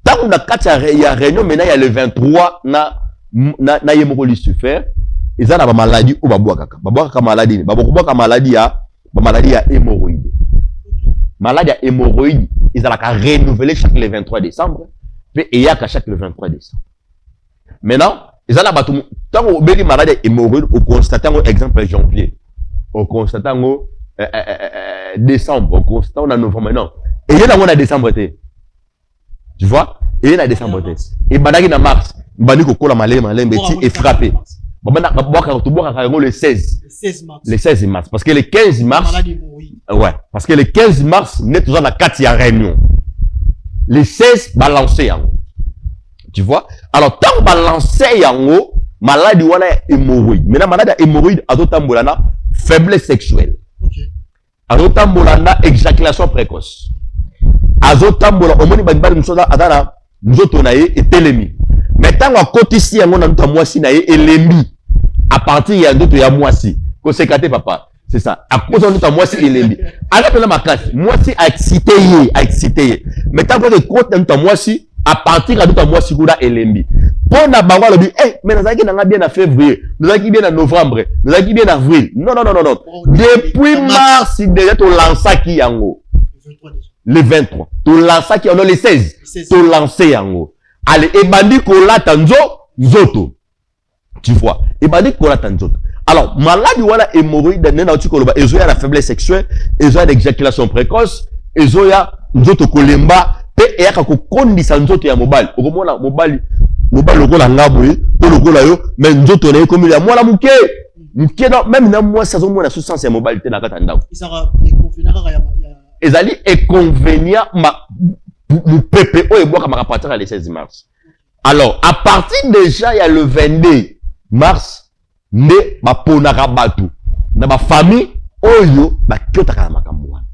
Ntango na kati ya réunion maintenant ya le 23 na ye moko Lucifer, eza na bamaladi oyo babwakaka. Babwakaka maladi nini? Babwakaka maladi ya bamaladi ya hémorroïde. Maladi ya hémorroïde ezalaka renouvelé chaque le 23 décembre, mpe eyaka chaque le 23 décembre. Maintenant, eza na bato, ntango obeli maladi ya hémorroïde, oconstate yango, exemple janvier, oconstate yango décembre, oconstate yango na novembre. Non, eye nango na décembre te, tu vois, eye na décembre te, ebandaki na mars, ebandi kokola malembe malembe ti efrappe. Tobwakaka yango le 16, le 16 mars, parce que le 15 mars, ouais, parce que le 15 mars nde toza na kati ya réunion. Le 16 balance yango, tu vois. Alors ntango balance yango maladi wana ya hémorroïde, maintenant maladi ya hémorroïde azotambola na faiblesse sexuelle, azotambola na éjaculation précoce, azotambola, omoni bamibali mosusu aza na nzoto na ye etelemi, mais ntango akotisi yango na nzoto ya mwasi na ye, elembi. À partir ya nzoto ya mwasi, koseka te papa, c'est ça, akotisa nzoto ya mwasi, elembi, aza mpena makasi, mwasi aexcite ye, aexcite ye, mais ntango ekoti na nzoto ya mwasi, à partir ya nzoto ya mwasi kuna, elembi. Mpo na bango alobi: "Eh, mais nazalaki nanga bien na février, nazalaki bien na novembre, nazalaki bien na avril." Non, non, non, non, non, depuis mars déjà tolansaki yango. Le 23 tolansaki yango, le 16 tolance yango. Ale, ebandi kolata nzoto, tu vois, ebandi kolata nzoto. Alors maladi wana hémorroïde, nde nauti koloba, ezoya na faiblesse sexuelle, ezoya na éjaculation précoce, ezoya nzoto kolemba, mpe eyaka kokondisa nzoto ya mobali. Okomona mobali, mobali lokola nga boye to lokola yo, mais nzoto na ye ekomi ya mwana moke moke. Non, même na mwasi azomona sens ya mobali te na kati ya ndako. Ezali inconvénient, mopepe oyo ebwakamaka à partir ya le 16 mars. Alors à partir déjà ya le 22 mars nde baponaka bato na bafamille oyo bakiotaka na makambo wana.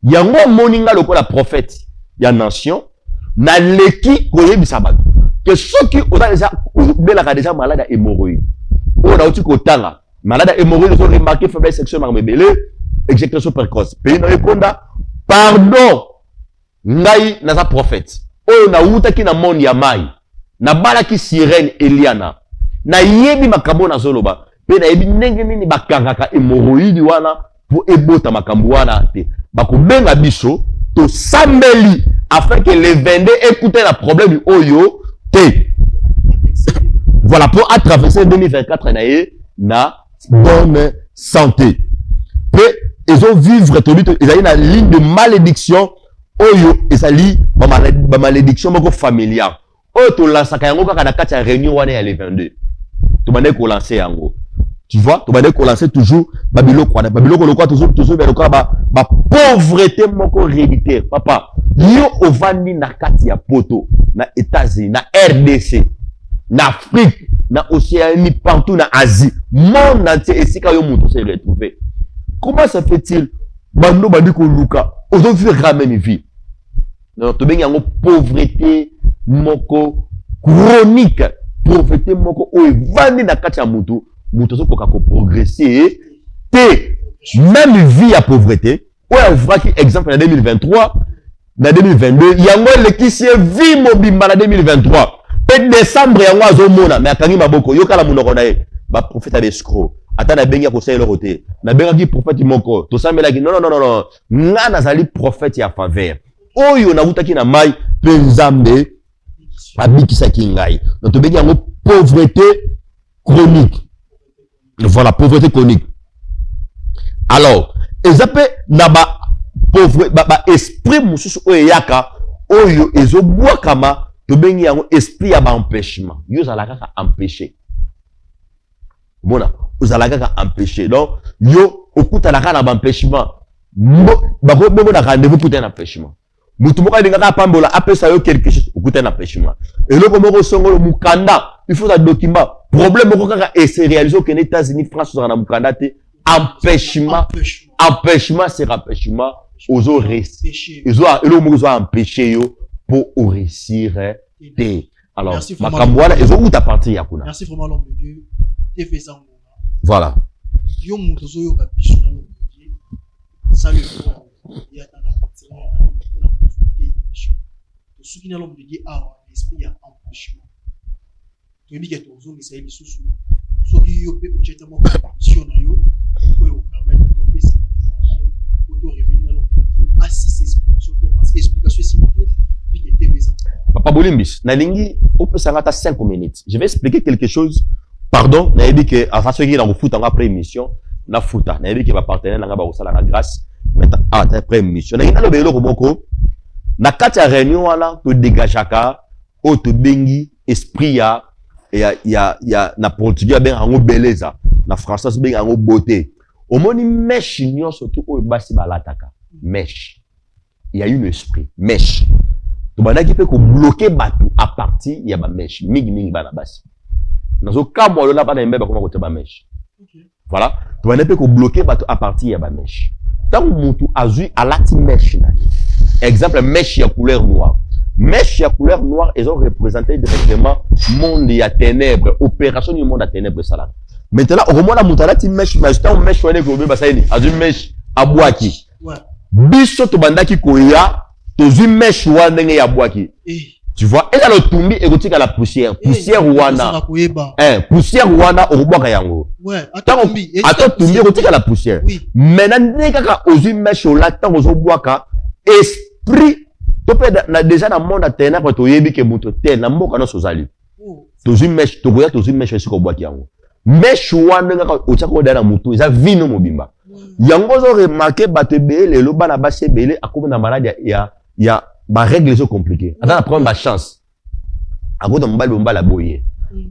Yango omoni nga lokola prophète ya nation, naleki koyebisa bato ke soki oza déjà, obelaka déjà malade ya hémorroïde oyo nauti kotanga, malade ya hémorroïde, ozo remarquer faiblesse sexuelle, makambo ebele, éjaculation précoce, pays na yo ekonda, pardon, ngai naza prophète oyo nawutaki na monde ya mai, nabalaki sirène Eliana, nayebi makambo oyo nazoloba, mpe nayebi ndenge nini bakangaka hémorroïde wana mpo ebota makambo wana te. Bakobenga biso, tosambeli afin que le 22 ekute na problème oyo te. Voilà, mpo atraverser 2024 na ye na bonne santé. Mpe ezovivre, tobi ezali na ligne de malédiction oyo ezali bamalédiction moko familiale oyo tolansaka yango kaka na kati ya réunion wana ya le 22. Tobandaki kolancer yango, tu vois, tobandaki kolancer toujours babiloko wana, babiloko lokola tozobela, lokola bapauvreté moko héréditaire. Papa, yo ovandi na kati ya Poto, na États-Unis, na RDC, na Afrique, na Océanie, partout na Asie, monde entier, esika yo moto se retrouver, comment ça fait-il bando bandi koluka, ozovivre la même vie? Donc tobengi yango pauvreté moko chronique, pauvreté moko oyo evandi na kati ya motu. Moto azokoka koprogresser te, même vie ya pauvreté oyo avraki, exemple na 2023, na 2022, yango elekisi ye vie mobimba na 2023 mpe décembre yango azomona, mais akangi maboko, yokala monoko na ye: "Baprophète ya baescrocs, ata nabengi ya kosala eloko te, nabengaki prophète moko, tosambelaki." Non, non, non, non, nga nazali prophète ya faveur oyo nawutaki na mai mpe Nzambe abikisaki ngai. Donc tobengi yango pauvreté chronique. Voilà, pauvreté chronique. Alors eza mpe na ba pauvre ba esprit mosusu oyo eyaka, oyo ezobwakama, tobengi yango esprit ya baempêchement. Yo ozala kaka empêché, omona ozala kaka empêché. Donc yo okutanaka na baempêchement, bakobengo na rendez-vous, okutana na empêchement. Motu moko alingaka apambola, apesa yo quelque chose, okutana na empêchement. Eloko moko songolo, mokanda, il faut za document, problème moko kaka ese réalise, okende États-Unis, France, ozala na mokanda te, empêchement, empêchement c'est empêchement. Ozo réussir, eloko moko ezo empêcher yo mpo oréussir te. Alors makambo wana ezowuta partir ya kuna. Merci vraiment, l'homme de Dieu. TV eza ngonga. Voilà. Yo moto ozoyoka biso na l'homme de Dieu, sala effort ye ata na terrain na yo mpona continuité émission. Tosuki na l'homme de Dieu awa na esprit ya empêchement. Toyebi ke tozongisa ye lisusu soki yo mpe otie ta mwa contribution na yo oyo ekopermettre topesa po to revenir na l'homme de Dieu asise explication mpe, parce que explication esimbi te vu que TV eza. Papa Bolimbis, nalingi opesa nga ata 5 minutes. Je vais expliquer quelque chose. Pardon, nayebi ke aza soki na kofuta nga après émission, nafuta. Nayebi ke ba partenaire na nga bakosala nga grâce. Mais ata après émission, nalingi naloba eloko moko. Na kati ya réunion wana, todegageaka oyo tobengi esprit ya na portugais babengaka yango beleza, na français babengaka yango beauté. Omoni mèche nyonso tu oyo basi balataka, mèche, il y a une esprit mèche. Tobandaki mpe kobloquer bato à partir ya bamèche, mingimingi bana basi. Nazokamwa lola bana mbe bakoma kotia bamèche. Voilà, tobandaki mpe kobloquer bato à partir ya bamèche. Ntango motu azwi, alati mèche na ye, exemple mèche ya couleur noire, mèche ya couleur noire ezoreprésente directement monde ya ténèbre, opération du monde ya ténèbre esalaka. Maintenant okomona moto alati mèche, mais ntango mèche wana ekobeba, basali nini? Azwi mèche, abwaki. Biso tobandaki koya, tozwi mèche wana ndenge ya bwaki, tu vois, ezala otumbi, ekotikala poussière, poussière wana, poussière wana okobwaka yango. Ntango ata otumbi, ekotikala poussière. Maintenant ndenge kaka ozwi mèche, olati, ntango ozobwaka, esprit to mpe na déjà na monde ya ténèbre, toyebi ke moto te na mboka nyonso ozali. Tozwi mèche, tokoya, tozwi mèche, esika obwaki yango, mèche wana ndenge kaka otiaka oyo na motu, eza vino mobimba. Yango ozoremarquer bato ebele lelo, bana basi ebele akomi na maladie ya barègle ezo compliqué, aza na problème bachance, akozwa mobali, mobali aboye,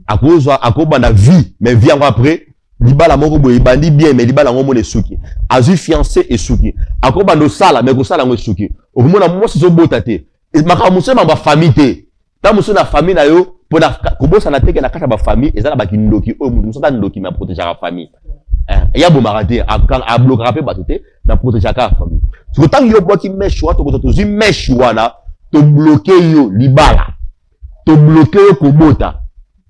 akozwa, akobanda vie, mais vie yango après libala moko boye ebandi bien, mais libala yango omona esuki, azwi fiancé, esuki, akobanda osala, mais kosala yango esuki. Okomona mwasi ezobota te, makambo mosusu emamba bafamille te. Ntango mosusu na famille na yo, mpona kobosana te ke na kati ya bafamille eza na bakindoki oyo moto mosusu ata ndoki, mais aprotégeaka famille, ye abomaka te, ablokaka mpe bato te, na protégeaka famille. Siko ntango yo obwaki mèche wana, tokozwa, tozwi mèche wana, tobloquer yo libala, tobloquer yo kobota,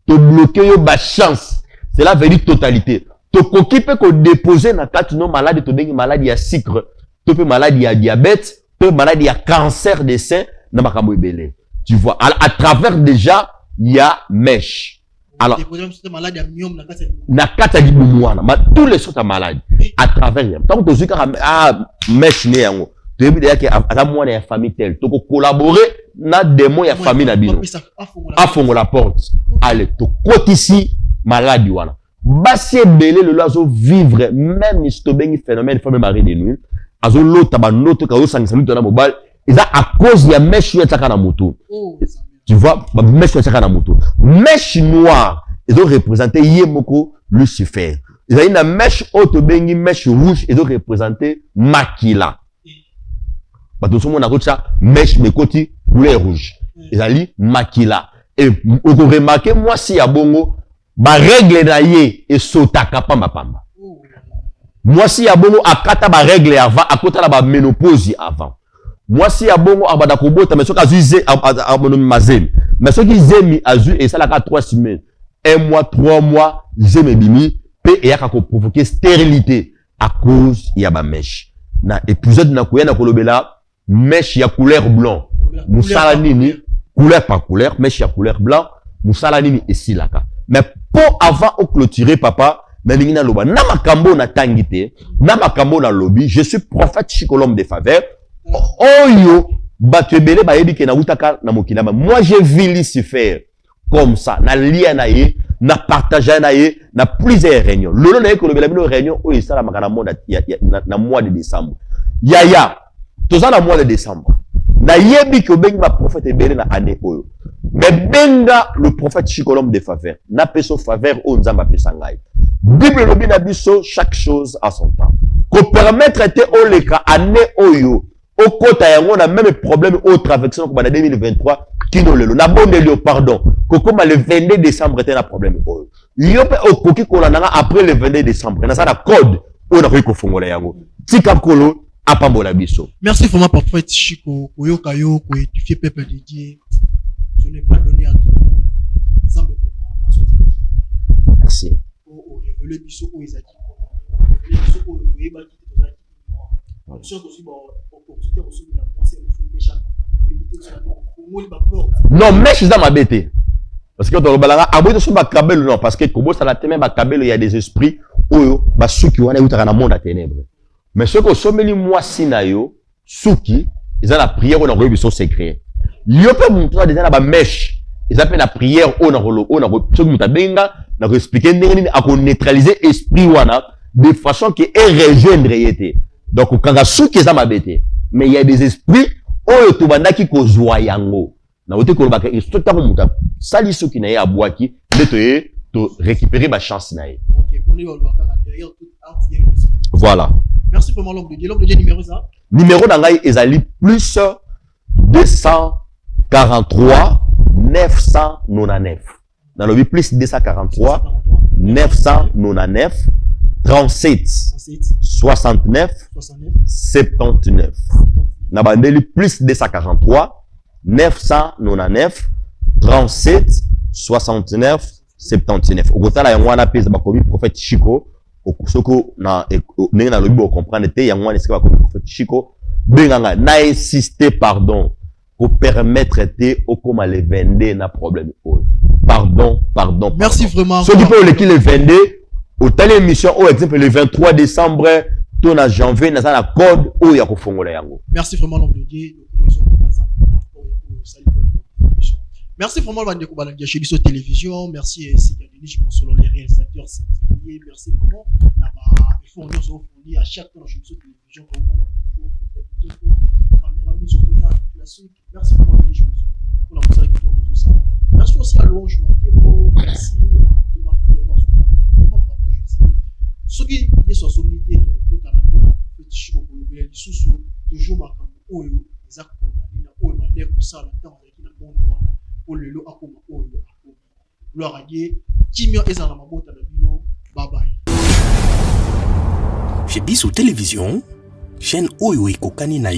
tobloquer yo bachance. Cela veut dire totalité. Tokoki mpe kodépose na kati no maladie tobengi maladie ya sucre, to mpe maladie ya diabète, to maladie ya cancer de sein, na makambo ebele, tu vois, à travers déjà ya mèche. Alors na kati ya libumu wana, tous les sortes ya maladie à travers ya ntango tozwi kaka mèche ne yango, toyebi deja ke aza mwana ya famille tel, tokocollaborer na démon ya famille na bino, afongola porte, ale tokotisi maladie wana. Basi ebele lelo azovivre même si tobengi phénomène femme mari de nuit, azolota bandoto azosangisa ndoto na mobali, eza à cause ya mèche oyo atiaka na motu, tu vois, bamèche oyo atiaka na motu. Mèche noire ezoreprésente ye moko Lucifer. Ezali na mèche oyo tobengi mèche rouge, ezoreprésente makila. Bato ozomona kotia mèche bekoti couleur rouge, ezali makila. E okoremarquer mwasi ya bongo, barègle na ye esotaka pambapamba. Mwasi ya bongo akata barègle avant, akota na baménopause avant. Mwasi ya bongo abanda kobota, mais soki azwi mazemi, mais soki zemi azwi esalaka 3 semaines, 1 mois, 3 mois, zemi ebimi mpe eyaka koprovoquer stérilité à cause ya bamèche. Na épisode na koya na kolobela mèche ya couleur blanc mosala nini, couleur par couleur, mèche ya couleur blanc mosala nini esilaka. Mais mpo avant oclôturer, papa, nalingi naloba na makambo oyo natangi te, na makambo oyo nalobi. Je suis prophète Chico, l'homme de faveur, oyo bato ebele bayebi ke nawutaka na mokili. Ama moi j'ai vu Lucifer comme ça, nalia na ye, na partage na ye na plusieurs réunions. Lelo naye kolobela bino réunion oyo esalamaka na monde na mois de décembre. Yaya, toza na mois de décembre. Nayebi ke obengi baprophète ebele na année oyo, mais benga le prophète Chico, l'homme de faveur, napesa faveur oyo Nzambe apesa ngai. Bible elobi na biso: chaque chose à son temps. Kopermettre te oleka année oyo, okota yango na même problème oyo traverse kobanda 2023 kino lelo. Nabondeli yo pardon, kokóma le 22 décembre te na problème oyo. Yo mpe okoki kolanda nga après le 22 décembre, naza na code oyo nakoki kofongola yango. Tika Nkolo apambola biso. Merci vraiment, prophète Chico. Koyoka yo koédifier peuple de Dieu, ce n'est pas donné à tout le monde. Merci. Orévéler biso oyo ezalaki, orévéler biso oyo toyebaki te, tozalaki ignorant. Biso tozwi baopportunité kosomela mwasi ya mosu mpe oyebi te, ofongoli baporte. Non, mèche eza mabe te, parce que tolobalanga aboyi toso bakabelo. Non, parce que kobosana te, me bakabelo ya des esprits oyo basuki wana eutaka na monde ya ténèbre. Mais soki osombeli mwasi na yo suki, eza na prière oyo nakoyebi biso secret. Yo mpe motu aza deja na bamèche, eza mpe na prière oyo nakolo, soki moto abenga, nakoexpliquer ndenge nini akoneutraliser esprit wana de façon ke erejoindre ye te. Donc kokanga suki eza mabe te, mais il y a des esprits oyo tobandaki kozwa yango. Nauti kolobaka, soki ntango moto asali suki na ye, abwaki, nde toye torécupérer bachance na ye. Ok, pour nous, derrière toute art, il y a une esprit. Voilà. Merci vraiment, l'homme de Dieu. L'homme de Dieu, numéro ça? Numéro na ngai ezali plus 243 999. Nalobi plus 243 999 37 37 69 69 79. Na bandeli, plus 243 999 37 69 79. Okotala yango wana mpe eza bakomi prophète Chico. Soki na ndenge nalobi bocomprendre te, yango wana esika bakomi prophète Chico. Benganga na insiste, pardon, kopermettre te okóma le 22 na problème oyo. Pardon, pardon. Merci vraiment. Soki mpe oleki le 22, otali émission oyo, exemple le 23 décembre to na janvier, naza na code oyo ya kofongola yango. Merci vraiment, l'homme de Dieu. Merci vraiment, bandeko balandi ya chez biso télévision. Merci esika Denis Mosolo, les réalisateurs certifiés. Merci vraiment na ba effort nyonso ofourni à chaque temps chez biso télévision, komona toujours kitoko, caméra mise au point classique. Merci vraiment, Denis Mosolo, pour la mosala kitoko ozosala. Merci aussi à Louange Montemo. Merci à Thomas Vraiment, bravo Jésus. Soki Yesu azongi te, tokokutana mpona prophète Chico kolobela lisusu toujours makambo oyo eza condamné na oyo bandeko kosala ntango azalaki na monde wana, mpo lelo akoma oyo akomi. Gloire à Dieu. Kimia ezala na mabota na bino. Babai. Chez biso télévision, chaîne oyo ekokani na